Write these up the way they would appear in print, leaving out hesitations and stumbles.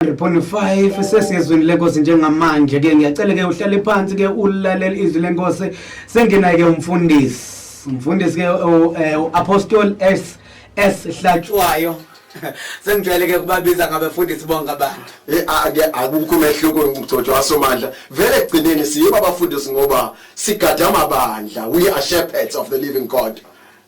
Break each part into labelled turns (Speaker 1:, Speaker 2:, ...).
Speaker 1: 100.5 sesiyezweni lenkosi njengamanje ke ngiyacela ke uhlale phansi ke ulalele izwi lenkosi. Sengena ke umfundisi ke uApostle S S Hlatshwayo. Sengijwayele ke kubabiza ngabafundisi bonke abantu.
Speaker 2: Ake akukho umehluko, ngigcotshwa wasomandla. Vele ekugcineni siyiba abafundisi ngoba sigada amabandla. We are shepherds of the living God.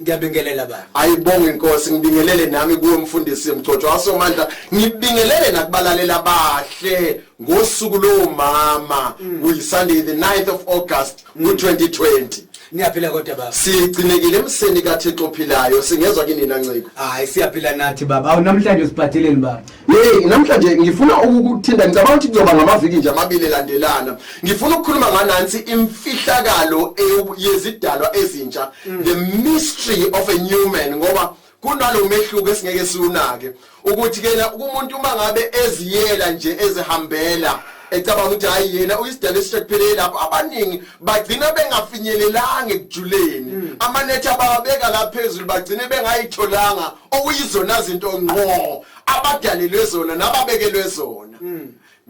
Speaker 1: Ngiyabingelela, baba.
Speaker 2: Ayibonge inkosi. Ngibingelele nami kuwe, mfundisi mgcotshwa wasomandla. Ngibingelele nakubalalela abahle ngosuku lomama, kuyi Sunday the 9th of August ku2020.
Speaker 1: Niyaphila kodwa, baba?
Speaker 2: Sigcinekile emseni kaThixo ophilayo. Singezwa kinina, nciko?
Speaker 1: Hayi, siyaphila nathi, baba. Awu, namhlanje usiphatheleni, baba?
Speaker 2: Hey, namhlanje ngifuna ukukuthinta, ngicabanga ukuthi kuzoba ngamaviki nje amabili elandelana. Ngifuna ukukhuluma nganansi imfihlakalo yezidalwa ezintsha, the mystery of a new man, ngoba kunalo mehluko esingeke siwunake ukuthi kena kumuntu uma ngabe eziyela nje, ezihambela, ecabanga ukuthi hayi, yena uyisidalwa esisha, kuphelele lapho. Abaningi bagcina bengafinyelelanga ekujuleni. Amanethi abawabeka la phezulu bagcine bengayitholanga okuyizona zinto ngqo abadalelwe zona nababekelwe zona.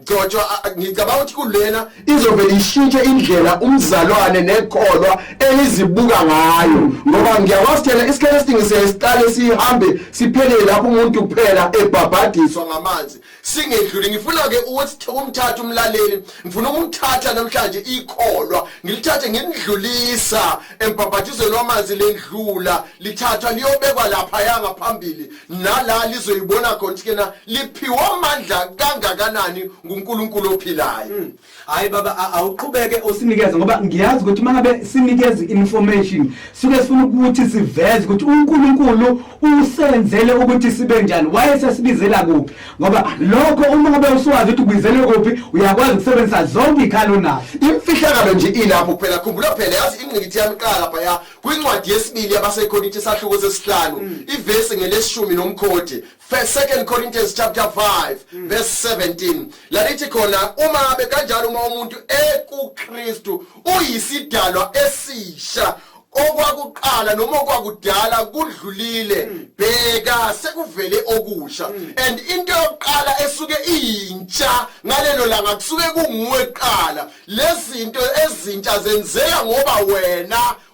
Speaker 2: Gcotshwa, ngicabanga ukuthi kulena izovele ishintshe indlela umzalwane nekholwa elizibuka ngayo, ngoba ngiyakwazi thina isikhathi esiningi siyaye siqale sihambe siphelele lapho umuntu kuphela ebhabhadiswa ngamanzi, singedluli. Ngifuna ke ukuthi umthatha umlaleli, ngifuna ukumthatha namhlanje ikholwa, ngilithathe ngilidlulisa embhabhadizweni wamanzi, lendlula lithathwa liyobekwa lapha yangaphambili nala lizoyibona khona ukuthi kena liphiwa amandla kangakanani nguNkulunkulu ophilayo.
Speaker 1: Hayi baba, awuqhubeke usinikeze, ngoba ngiyazi ukuthi uma ngabe sinikeza information suke sifuna ukuthi siveze ukuthi uNkulunkulu usenzele ukuthi sibe njani, wayesesibizela kuphi, ngoba lokho uma ngabe usuwazi ukuthi ubizele kuphi, uyakwazi ukusebenzisa zonke ikhalo nazo.
Speaker 2: Imfihlakalo nje ilapho kuphela. Khumbula phela, yazi ingqikithi yami iqala lapha kwincwadi yesibili yabaseKorinte, isahluko sesihlanu, ivesi ngelesishumi nomkhodi. Second Corinthians chapter 5 verse 17, lalithi khona uma ngabe kanjalo, uma umuntu ekuKristu uyisidalwa esisha, okwakuqala noma okwakudala kudlulile, bheka sekuvele okusha. And into yokuqala esuke iyintsha ngalelo langa kusuke kunguwe kuqala. Lezinto ezintsha zenzeka ngoba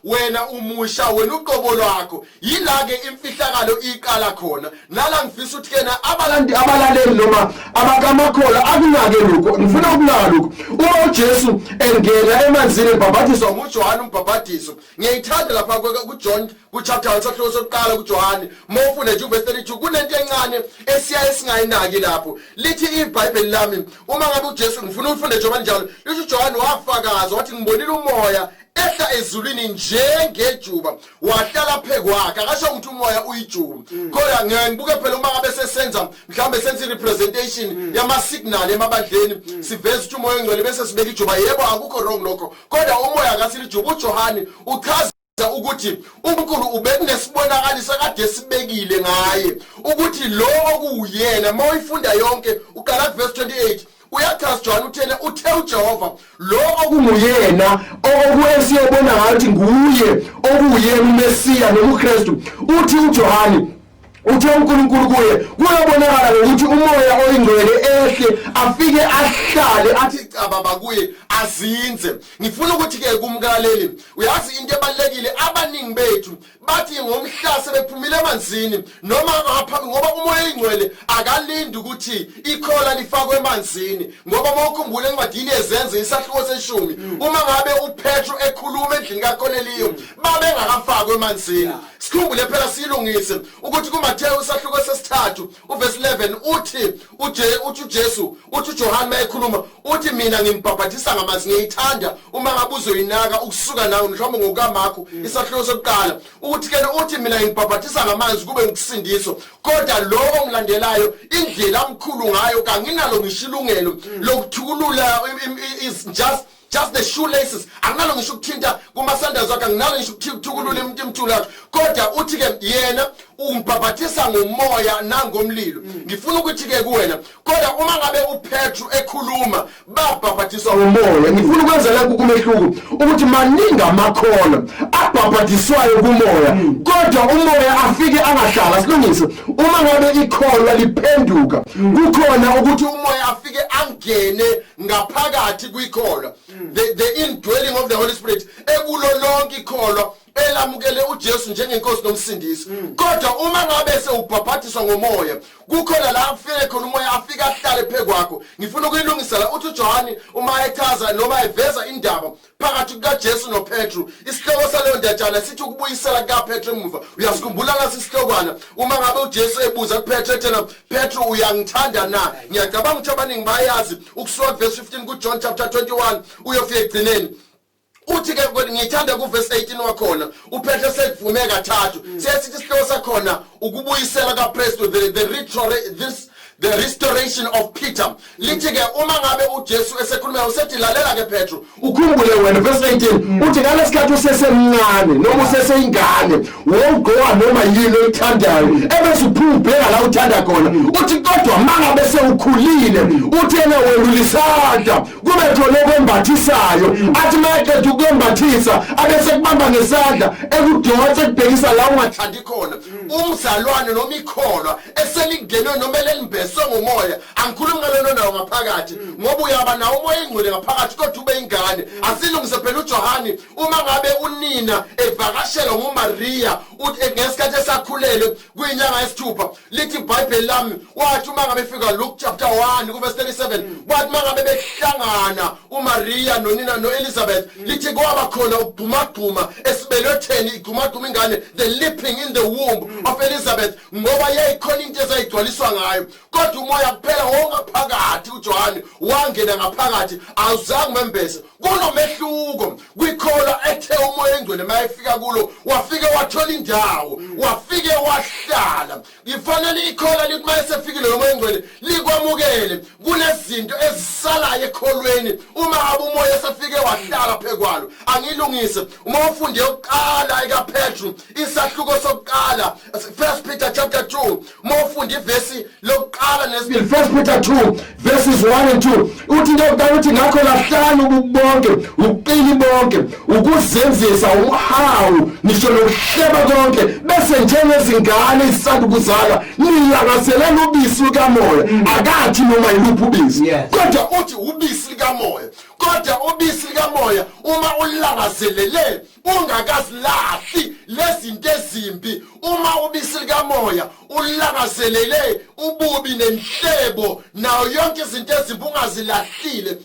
Speaker 2: wena umusha, wena uqobo lwakho. Yila ke imfihlakalo iqala khona nala. Ngifisa ukuthi kena
Speaker 3: abalandi, abalaleli noma abakamakholwa akunake lokhu. Ngifuna ukunaka lokhu: uma uJesu engena emanzini ebhabhathiswa
Speaker 2: nguJohane umbhabhadiso, ngiyayithanda lapha kuJohn kuchapter 1, sahluko sokuqala kuJohane, mawufunda nje uverse 32, kunento encane esiyaye singayinaki lapho. Lithi iBhayibheli lami uma ngabe uJesu, ngifuna ufunde njengoba njalo, lithi uJohane wafakaza wathi, "Ngibonile umoya ehla ezulwini njengejuba, wahlala phezu kwakhe." Akasho ukuthi umoya uyijuba, kodwa ngeke ngibuke phela uma ngabe sesenza mhlawumbe senze i-representation yama-signal emabandleni, siveza ukuthi umoya ongcwele bese sibeka ijuba. Yebo, akukho wrong lokho, kodwa umoya akasilijuba. UJohane uchaza ukuthi uNkulunkulu ubekunesibonakaliso kade sibekile ngaye ukuthi lo okuwuyena. Uma uyifunda yonke, uqala kuverse 28, uyachaza uJohane uthena uthe uJehova lo
Speaker 3: okunguyena okuesiyobona ngathi nguye okuyena uMesiya noma uKristu. Uthi uJohane, uthe uNkulunkulu kuye kuyobonakala ngokuthi umoya oyingcwele ehle afike ahlale athi
Speaker 2: athi cababa kuye, azinze. Ngifuna ukuthi ke kumlaleli, uyazi into ebalekile, abaningi bethu bathi ngomhla sebephumile emanzini noma ngaphambi, ngoba umoya oyingcwele akalindi ukuthi ikhola lifakwe emanzini, ngoba mawukhumbula encwadini yeZenzo isahluko seshumi, uma ngabe uPetro ekhuluma endlini kaCornelio, babengakafakwe emanzini. Sikhumbule phela, silungise ukuthi kuMathewu isahluko sesithathu uverse 11, uthi uje uthi uJesu, uthi uJohane mayekhuluma, uthi, "Mina ngimbhabhathisa ngamanzi." Ngiyithanda uma ngabe uzoyinaka ukusuka nawe mhlawumbe ngokukaMakho isahluko sokuqala, ukuthi ke uthi, "Mina ngibhabhathisa ngamanzi kube ngikusindiso, kodwa lo ongilandelayo indlela amkhulu ngayo, kanginalo ngisho ilungelo lokuthukulula is just the shoelaces, anginalo ngisho ukuthinta kuma-sandals wakhe, anginalo ngisho ukuthukulula imthulo yakhe." Kodwa uthi ke yena Umbhabhathisa ngomoya nangomlilo. Ngifuna ukuthi ke kuwena, kodwa uma ngabe uPetru ekhuluma, babhabhathiswa
Speaker 3: umoya. Ngifuna ukwenza la kumehluko ukuthi maningi amakholwa abhabhadiswayo kumoya, kodwa umoya afike angahlala. Silungise, uma ngabe ikholwa liphenduka, kukhona ukuthi
Speaker 2: umoya afike angene ngaphakathi kwikholwa, the indwelling of the Holy Spirit ekulo lonke ikholwa elamukele uJesu njengenkosi nomsindisi. Kodwa uma ngabe sewubhabhathiswa ngomoya, kukhona la afike khona umoya, afika ahlale phezu kwakho. Ngifuna ukuyilungisa la. Uthi uJohani uma echaza noma eveza indaba phakathi kukaJesu noPetru, isihloko saleyo ndatshana sithi ukubuyisela kukaPetru emuva. Uyasikhumbula lasi sihlokwana, uma ngabe uJesu ebuza kuPetru ethena, "Petru, uyangithanda na?" Ngiyacabanga ukuthi abaningi bayazi, ukusuka verse 15 kuJohn chapter 21 uyofika ekugcineni. Uthi ke, ngithanda kuverse 18 wakhona, uPetro sekuvume kathathu. Siyasithi isihloko sakhona ukubuyisela kaPetru, the retro this the restoration of Peter. Lithi ke uma ngabe uJesu esekhuluma, usethi, "Lalela ke Petro."
Speaker 3: Ukhumbule wena, verse 18 uthi ngalesikhathi usesemncane noma useseyingane, wawugqoka noma yini oyithandayo, ebese uphuma ubheka la uthanda khona. Uthi kodwa mangabe sewukhulile, uthi yena welula isandla, kube khona okwembathisayo, athi mayeqeda ukwembathisa, abese kubamba ngesandla, ekudonsa, ekubhekisa la ungathandi
Speaker 2: thandi khona. Umzalwane noma ikholwa eselingenwe noma elembeswe ngomoya, angikhulumi ngalona nawo ngaphakathi, ngoba uyaba nawo umoya engcwele ngaphakathi kodwa ube ingane. Asilungise phela, uJohani uma ngabe unina evakashelwa nguMaria, uthi ngesikhathi esakhulele kuyinyanga yesithupha, lithi iBhayibheli lami, wathi uma ngabe fika, Luke chapter 1 kuverse 37, wathi uma ngabe behlangana uMaria nonina noElizabeth, lithi kwaba khona ukugxumagxuma esibeletheni, igxumagxuma ingane, the leaping in the womb of Elizabeth, ngoba yayikhona into ezayigcwaliswa ngayo, kodwa umoya kuphela wongaphakathi. uJohane wangena ngaphakathi, awuzange umembese. Kunomehluko kwikholwa ethe umoya engcwele mayefika kulo, wafike wathola indawo, wafike wahlala. Ifanele ikholwa lithi mayesefikile lo moya engcwele likwamukele. Kunezinto ezisalayo ekholweni uma ngabe umoya esefike wahlala phekwalo. Angilungise, uma ufunde yokuqala ekaPetru, isahluko sokuqala, First Peter chapter 2, uma ufunda ivesi lokuqala nesibili.
Speaker 3: First Peter 2 verses 1 and 2 uthi into yokuqala, uthi, "Ngakho lahlani ububonke, ubuqili bonke, ukuzenzisa, umhawu, ngisho nokuhleba konke, bese njengezingane ezisanda ukuzalwa nilangazelela ubisi lukamoya." Akathi noma yiluphi ubisi,
Speaker 2: kodwa uthi ubisi likamoya. Kodwa ubisi likamoya uma ulangazelele ungakazilahli lezinto ezimbi, uma ubisi likamoya ulangazelele ububi nenhlebo nayo yonke izinto ezimbi ungazilahlile,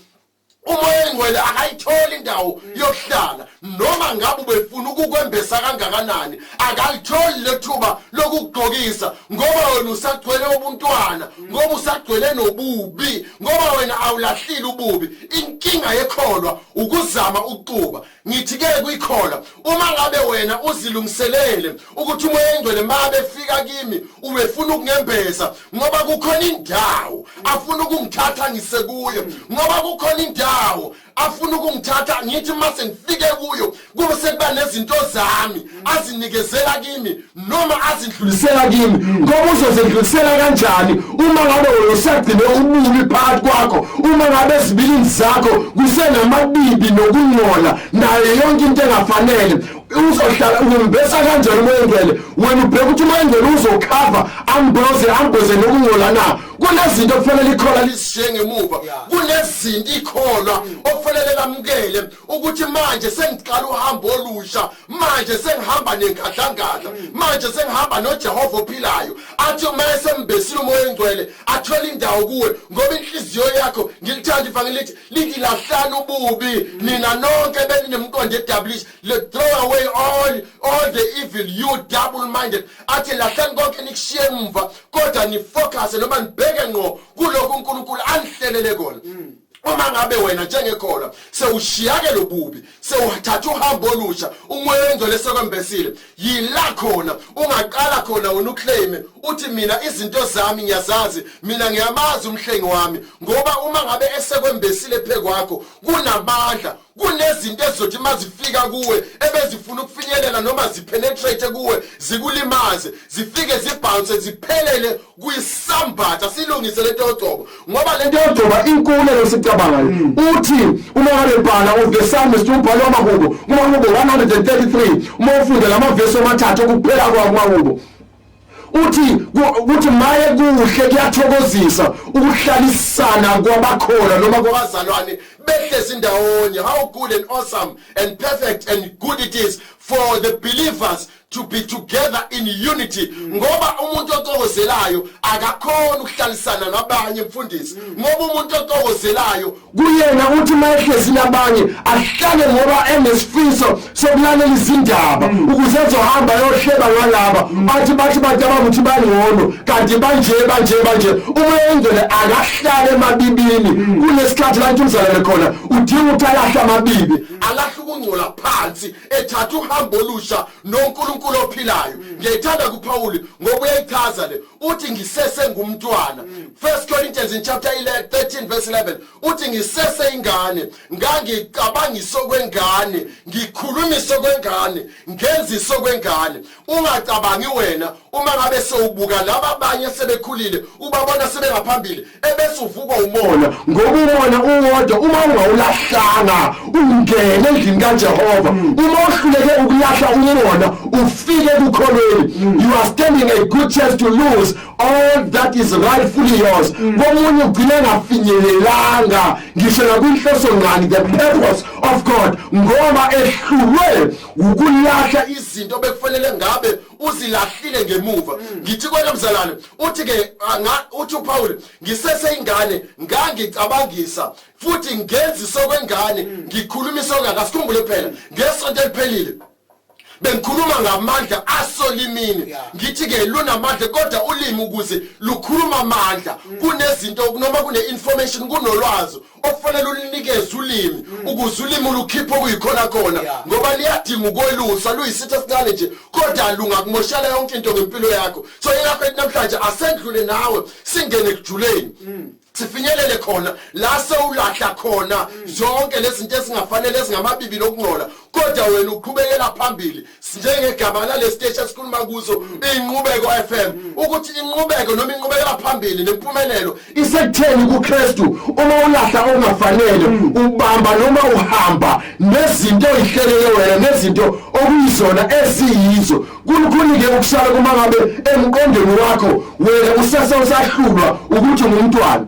Speaker 2: umoya engcwele akayitholi indawo yokuhlala. Noma ngabe ubefuna ukukwembesa kangakanani, akalitholi lethuba lokukugqokisa, ngoba wena usagcwele ubuntwana, ngoba usagcwele nobubi, ngoba wena awulahlile ububi. Inkinga yekholwa ukuzama ukuxuba. Ngithi ke kuyikholwa, uma ngabe wena uzilungiselele ukuthi umoya engcwele mabe fika kimi ubefuna ukungembesa, ngoba kukhona indawo afuna ukungithatha ngisekuyo, ngoba kukhona indawo afuna ukungithatha ngithi mase ngifike kuyo kube sekuba nezinto zami azinikezela kimi noma azindlulisela
Speaker 3: dlulisela kimi. Ngoba uzozidlulisela kanjani uma ngabe wena usagcine ububi phakathi kwakho, uma ngabe ezibilini zakho kusenamabibi nokungcola nayo yonke into engafanele? Uzohlala umbesa kanjani umoya engcwele? Wena ubheka ukuthi umoya engcwele uzokhava, amboze, amboze nokungcola na? Kunezinto okufanele ikholwa
Speaker 2: lisishiye ngemuva. Kunezinto ikholwa okufanele lamukele ukuthi manje sengiqala uhambo olusha, manje sengihamba nengadlangadla, manje sengihamba noJehova ophilayo. Athi uma esembesile umoya engcwele, athola indawo kuwe, ngoba inhliziyo yakho, ngilithanda ivangeli lithi, lithi, "Lahlani ububi nina nonke beninemqondo edablish, le throw away all the evil, you double minded." Athi lahlani konke nikushiye emva, kodwa nifocus noma nibheke ngqo kulokhu uNkulunkulu anihlelele kona. Uma ngabe wena njengekholwa sewushiyake lobubi, sewuthatha uhambo olusha, umoya engcwele sekwembesile, yila khona ungaqala khona wena uclaim uthi, "Mina izinto zami ngiyazazi, mina ngiyamazi umhlengi wami." Ngoba uma ngabe esekwembesile phekwakho, kunamandla. Kunezinto ezizothi mazifika kuwe ebezifuna ukufinyelela noma zipenetrate kuwe, zikulimaze, zifike zibounce, ziphelele kuyisambatha. Silungise lento yogcobo, ngoba lento
Speaker 3: yogcoba inkulu lesicabangayo. Uthi uma ngabe bhala of the psalmist, umbhalo wamahubo, kumahubo 133, uma ufunda lamavesi amathathu okuphela kwawo kumahubo, uthi ukuthi maye kuhle, kuyathokozisa ukuhlalisana kwabakhona noma
Speaker 2: kwabazalwane behlezi ndawonye. How good and awesome and perfect and good it is for the believers to be together in unity. Ngoba umuntu oxokozelayo akakhona ukuhlalisana nabanye, mfundisi, ngoba umuntu oxokozelayo
Speaker 3: Kuyena uthi mayehlezi nabanye ahlale ngoba enesifiso sokulalela izindaba ukuze ezohamba yohleba ngalaba athi bathi bacabanga ukuthi bangcono, kanti banje banje banje. Umoya Oyingcwele akahlale emabibini. Kunesikhathi la umzalwane khona udinga ukuthi alahle amabibi,
Speaker 2: Alahle ukungcola phansi, ethatha uhambo olusha noNkulunkulu ophilayo. Ngiyayithanda kuPaul ngoba uyayichaza le, uthi ngisese ngumntwana. First Corinthians in chapter 11, 13 verse 11, uthi ngisese ingane, ngangicabangisa okwengane, ngikhulumisa okwengane, ngenzisa okwengane. Ungacabangi wena uma ngabe sewubuka laba abanye sebekhulile, ubabona sebengaphambili, ebese uvukwa umona.
Speaker 3: Ngoba umona uwodwa, uma ungawulahlanga ungene endlini kaJehova, uma uhluleke ukulahla umona ufike kukholweni, you are standing a good chance to lose all that is rightfully yours. Komunye ugcina engafinyelelanga ngisho nakwinhloso ngani, the purpose of God, ngoba ehlulwe ukulahla
Speaker 2: izinto bekufanele ngabe uzilahlile ngemuva. Ngithi kwena mzalwane, uthi ke uthi uPaul, ngisese ingane, ngangicabangisa futhi ngenzisa okwengane, ngikhulumisa okwengane. Asikhumbule phela ngesonto eliphelile bengikhuluma ngamandla asolimini. Ngithi ke lunamandla, kodwa ulimi ukuze lukhuluma amandla, kunezinto noma kune information, kunolwazi okufanele ulinikeze ulimi ukuze ulimi lukhiphe okuyikhona khona, ngoba liyadinga ukwelusa. Luyisitha esincane nje, kodwa lungakumoshela yonke into ngempilo yakho. So yingakho ethi namhlanje asendlule nawe, singene ekujuleni, sifinyelele khona la sewulahla khona zonke lezi zinto ezingafanele, ezingamabibi nokungcola, kodwa wena uqhubekela phambili, njengegama lale siteshi esikhuluma kuso, Inqubeko FM, ukuthi inqubeko noma inqubekela phambili nempumelelo
Speaker 3: Isekutheni kuKristu uma ulahla okungafanele, ubamba noma uhamba nezinto oyihlelele wena nezinto okuyizona eziyizo. Kulukhuni-ke ukushala kuma ngabe emqondweni wakho wena usese usahlulwa ukuthi ungumntwana.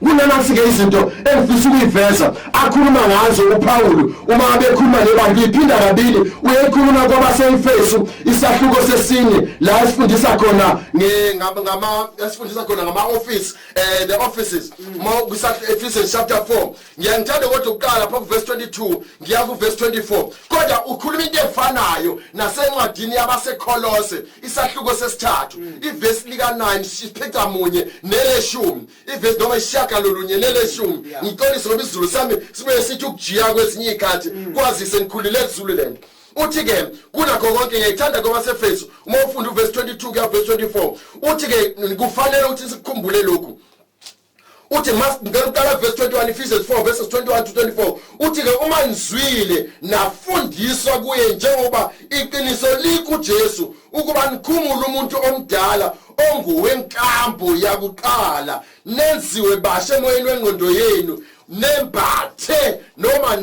Speaker 3: Kunanasi-ke izinto engifisa ukuyiveza akhuluma ngazo uPawulu uma ngabe ekhuluma nebandla. Uyiphinda kabili, uyayikhuluma kwabaseEfesu isahluko sesine, la esifundisa khona
Speaker 2: ngama esifundisa khona ngama office, the offices, mo Ephesians chapter 4. Ngiyangithanda kodwa ukuqala lapha ku verse 22 ngiya ku verse 24, kodwa ukhuluma into efanayo nasencwadini yabaseKolose isahluko sesithathu, ivesi lika 9 siphica munye neleshumi, ivesi noma isishiyagalolunye neleshumi. Ngixolise ngoba isiZulu sami sibuye sithi ukujiya kwezinye izikhathi, kwazise ngikhulile esiZulu lento. Uthi ke kunakho konke, ngiyayithanda kwabaseEfesu uma ufunda uverse 22 kuya verse 24, uthi ke kufanele ukuthi sikukhumbule lokhu. Uthi ngicela uqala verse 21, Ephesians 4 verses 21 to 24. Uthi ke uma nizwile nafundiswa kuye njengoba iqiniso likuJesu, ukuba nikhumule umuntu omdala onguwenkambo yakuqala, nenziwe bashe emoyeni wengqondo yenu, nembathe noma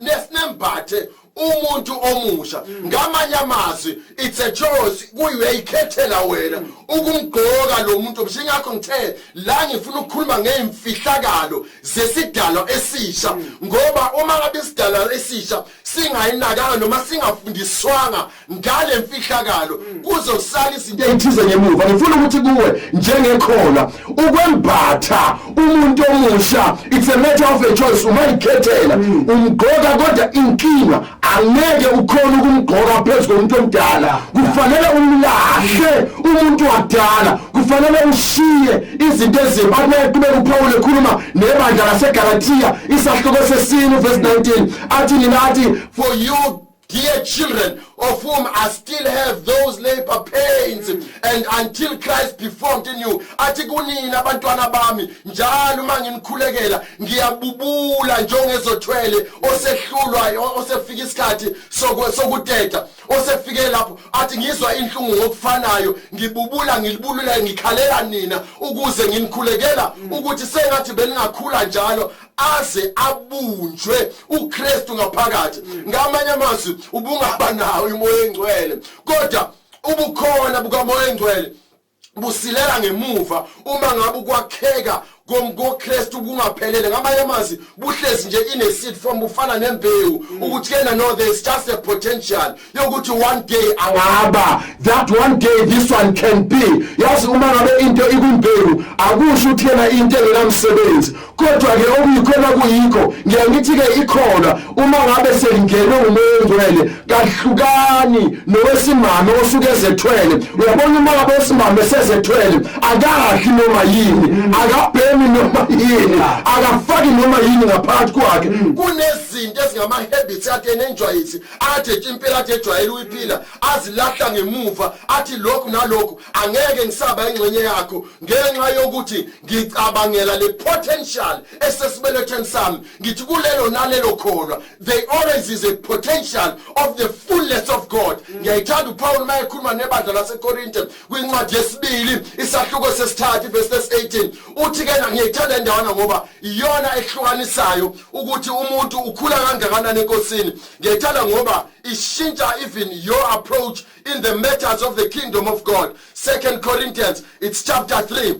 Speaker 2: nesimbathe umuntu omusha. Ngamanye amazwi, it's a choice, kuyikhethela wena ukumgqoka lo muntu omusha. Ingakho ngithe la ngifuna ukukhuluma ngeimfihlakalo zesidalwa esisha, ngoba uma ngabe isidalwa esisha singayinakanga noma singafundiswanga ngale mfihlakalo, kuzosala izinto
Speaker 3: eyithize ngemuva. Ngifuna ukuthi kuwe njengekhola, ukwembatha umuntu omusha, it's a matter of a choice. Uma ikhethela umgqoka, kodwa inkinga angeke ukhona ukumgqoka phezu komuntu omdala. Kufanele umlahle umuntu wakudala, kufanele ushiye izinto ezimbi. Bathi mayaqhubeka uPaul ekhuluma nebandla laseGalatia isahluko sesine verse 19, athi nina, athi
Speaker 2: For you Dear children, of whom I still have those labor pains and until Christ be formed in you. Athi kunina abantwana bami, njalo uma nginikhulekela ngiyabubula njengezothwele osehlulwa, osefika isikhathi sokuteta, osefike lapho. Athi ngizwa inhlungu ngokufanayo, ngibubula, ngilibulula, ngikhalela nina ukuze nginikhulekela ukuthi sengathi beningakhula njalo aze abunjwe uKristu ngaphakathi. Ngamanye amazwi, ubungaba nawo uMoya Engcwele, kodwa ubukhona bukaMoya Engcwele busilela ngemuva uma ngabe ukwakheka koKristu kungaphelele. Ngamanye amazwi, buhlezi nje in a seed form, bufana nembewu, ukuthi kena no, there is just a potential yokuthi one day
Speaker 3: angaba, that one day this one can be. Yazi, uma ngabe into ikwimbewu, akusho ukuthi yena into engenamsebenzi, kodwa ke okuyikhona kuyikho. Ngiye ngithi ke ikhona uma ngabe selingenwe nguMoya Ongcwele, kahlukani nowesimame osuke ezethwele. Uyabona, uma ngabe osimame sezethwele, akadli noma yini, akabhemi noma yini, akafaki noma yini ngaphakathi kwakhe.
Speaker 2: Kunezinto ezingama-habits ade nenjwayezi, ade impilo ade ejwayele uyiphila, azilahla ngemuva, athi lokhu nalokhu angeke ngisaba ingxenye yakho ngenxa yokuthi ngicabangela le potential esesibelethweni sami. Ngithi kulelo nalelo kholwa there always is a potential of the fullness of God. Ngiyayithanda uPaul mayekhuluma nebandla laseKorinte kwincwadi yesibili, isahluko sesithathu, verse 18. Uthi ke, ngiyayithanda indawana ngoba iyona ehlukanisayo ukuthi umuntu ukhula kangakanani enkosini. Ngiyayithanda ngoba ishintsha even your approach in the matters of the kingdom of God. Second Corinthians, it's chapter 3,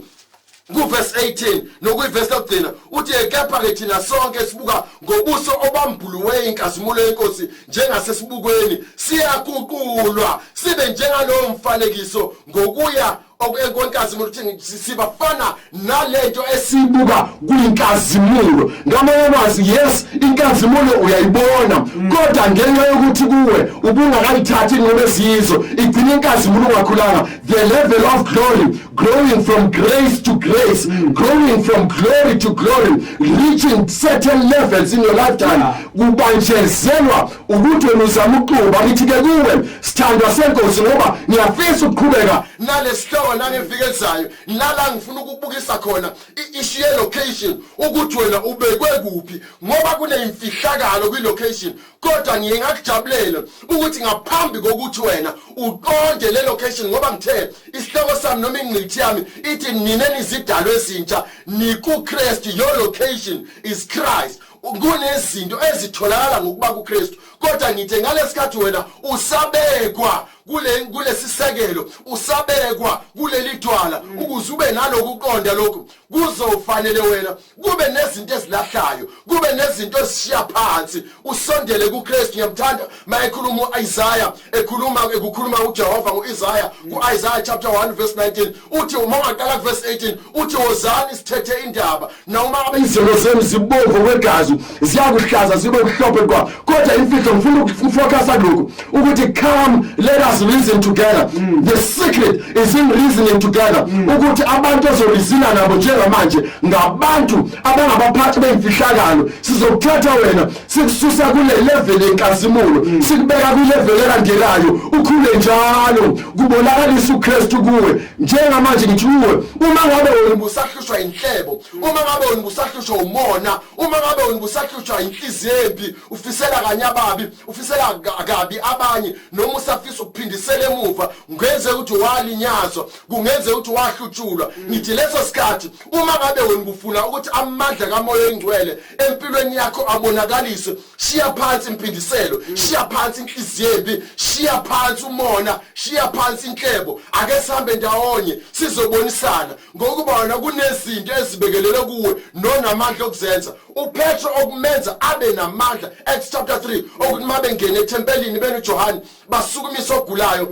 Speaker 2: kuverse 18 nokuyivesi lokugcina. Uthi, kepha ke thina sonke sibuka ngobuso obambuluweyo inkazimulo yenkosi njengasesibukweni, siyaguqulwa sibe njengalowo mfanekiso ngokuya okwenkazimulo. Ukuthi sibafana nalento
Speaker 3: esibuka kuyinkazimulo. Ngamanye amazwi, yes, inkazimulo uyayibona, kodwa ngenxa yokuthi kuwe ubungakayithathi inqumo eziyizo, igcina inkazimulo ungakhulanga. The level of glory, growing from grace to grace, growing from glory to glory, reaching certain levels in your lifetime, kubanjezelwa ukuthi wena uzama ukuxuba. Ngithi ke kuwe, sithandwa senkosi, ngoba ngiyafisa ukuqhubeka
Speaker 2: nalesihloko nangeviki elizayo, nala ngifuna ukubukisa khona i-issue ye-location, ukuthi wena ubekwe kuphi, ngoba kuneyimfihlakalo kwi-location. Kodwa ngiye ngakujabulela ukuthi ngaphambi kokuthi wena uqonde le location, ngoba ngithe isihloko sami noma ingqithi yami ithi nina nizidalwa ezintsha nikuKristu, your location is Christ. Kunezinto ezitholakala ngokuba kuKristu, kodwa ngithe ngalesikhathi wena usabekwa kule kulesisekelo, usabekwa kuleli dwala, ukuze ube nalokuqonda lokhu, kuzofanele wena kube nezinto ezilahlayo, kube nezinto ezishiya phansi, usondele kuKristu. Ngiyamthanda mayekhuluma uIsaiah, ekhuluma, ekukhuluma uJehova ngoIsaiah kuIsaiah chapter 1 verse 19. Uthi uma ungaqala kuverse 18, uthi, "Wozani sithethe indaba noma
Speaker 3: izono zenu zibomvu kwegazi, ziyakuhlaza zibe mhlophe kwa." Kodwa imfihlo, ngifuna ukufocusa kulokhu ukuthi come, let us reason together. The secret is in reasoning together, ukuthi abantu ozoreasona nabo njengamanje ngabantu abangabaphathi beyimfihlakalo. Sizokuthatha wena sikususa kule level yenkazimulo, sikubeka kwi-level elandelayo, ukhule njalo, kubonakalisa uKristu kuwe. Njengamanje ngithi kuwe, uma ngabe wena
Speaker 2: ubusahlushwa inhlebo, uma ngabe wena ubusahlushwa umona, uma ngabe wena ubusahlushwa inhliziyo embi, ufisela kanye ababi, ufisela kabi abanye, noma usafisa ukuphindisela emuva, kungenzeka ukuthi walinyazwa, kungenzeka ukuthi wahlutshulwa, ngithi leso sikhathi uma ngabe wena ufuna ukuthi amandla kaMoya Engcwele empilweni yakho abonakaliswe, shiya phansi impindiselo, shiya phansi inhliziyo embi, shiya phansi umona, shiya phansi inhlebo. Ake sihambe ndawonye sizobonisana, ngokuba wena kunezinto ezibekelele kuwe nonamandla okuzenza. UPetro, okumenza abe namandla, Acts chapter 3, okuthi mabengena ethempelini benoJohane, basukumisa ogulayo,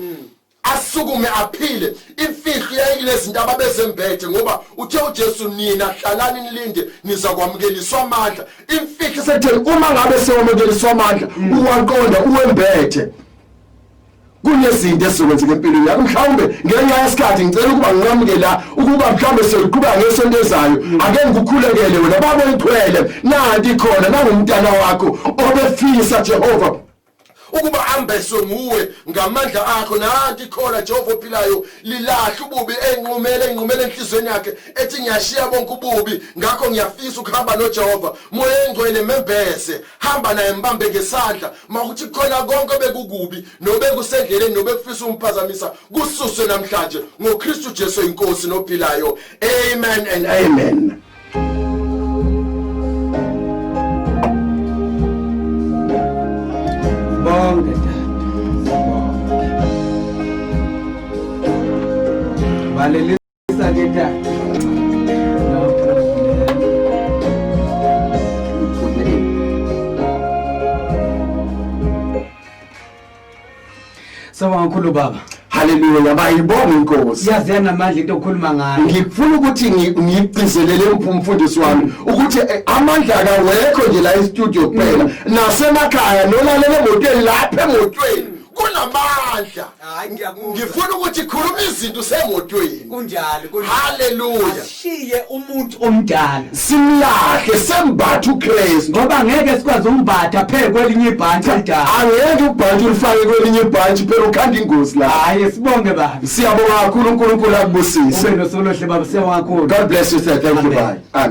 Speaker 2: asukume aphile. Imfihlo yayilezi zinto ababezembethe, ngoba uthe uJesu, "Nina hlalani nilinde, niza kwamukeliswa amandla." Imfihlo
Speaker 3: sekutheni uma ngabe sewamukeliswa amandla, uwaqonda, uwembethe, kunezinto esizokwenzeka empilweni yakho. Mhlawumbe ngenxa yesikhathi ngicela ukuba nginqamuke la, ukuba mhlawumbe siyoqhubeka ngesonto ezayo. Ake ngikukhulekele wena, baba oyithwele. Nanti khona nangumntana wakho obefisa, Jehova.
Speaker 2: ukuba ambeswe nguwe ngamandla akho. Nanti ikhola, Jehova ophilayo, lilahla ububi, enqumele enqumele enhliziyweni yakhe, ethi ngiyashiya bonke ububi, ngakho ngiyafisa ukuhamba noJehova. Moya Engcwele, membese, hamba naye, mbambe ngesandla. Makuthi khona konke bekukubi nobekusendleleni nobekufisa umphazamisa kususwe namhlanje ngoKristu Jesu inkosi nophilayo. Amen and amen.
Speaker 1: Bonke tata. Bonke. Valelisa ke tata. No problem. Sawubonga kakhulu baba.
Speaker 2: Haleluya, bayibonga inkosi.
Speaker 1: Yazi yanamandla into okhuluma ngayo.
Speaker 2: Ngifuna ukuthi ngigcizelele umfundisi wami ukuthi amandla akawekho nje la e-studio kuphela, nasemakhaya nolalela emotweni, lapha emotweni kunamandla.
Speaker 1: Hayi, ngiyakuzwa.
Speaker 2: Ngifuna ukuthi khuluma izinto usemotweni.
Speaker 1: Kunjalo, kunjalo.
Speaker 2: Haleluya.
Speaker 1: Ashiye umuntu omdala.
Speaker 2: Simlahle, sembathe uKristu.
Speaker 1: Ngoba ngeke sikwazi ukumbatha phe kwelinye ibhantshi elidala.
Speaker 2: Angeke ubhantshi ulifake kwelinye ibhantshi phela, ukhanda ingozi la.
Speaker 1: Hayi, sibonge baba.
Speaker 2: Siyabonga kakhulu, uNkulunkulu akubusise.
Speaker 1: Ube nosuku oluhle baba, siyabonga kakhulu.
Speaker 2: God bless you, sir. Thank you.
Speaker 1: Amen.
Speaker 2: Bye. Amen.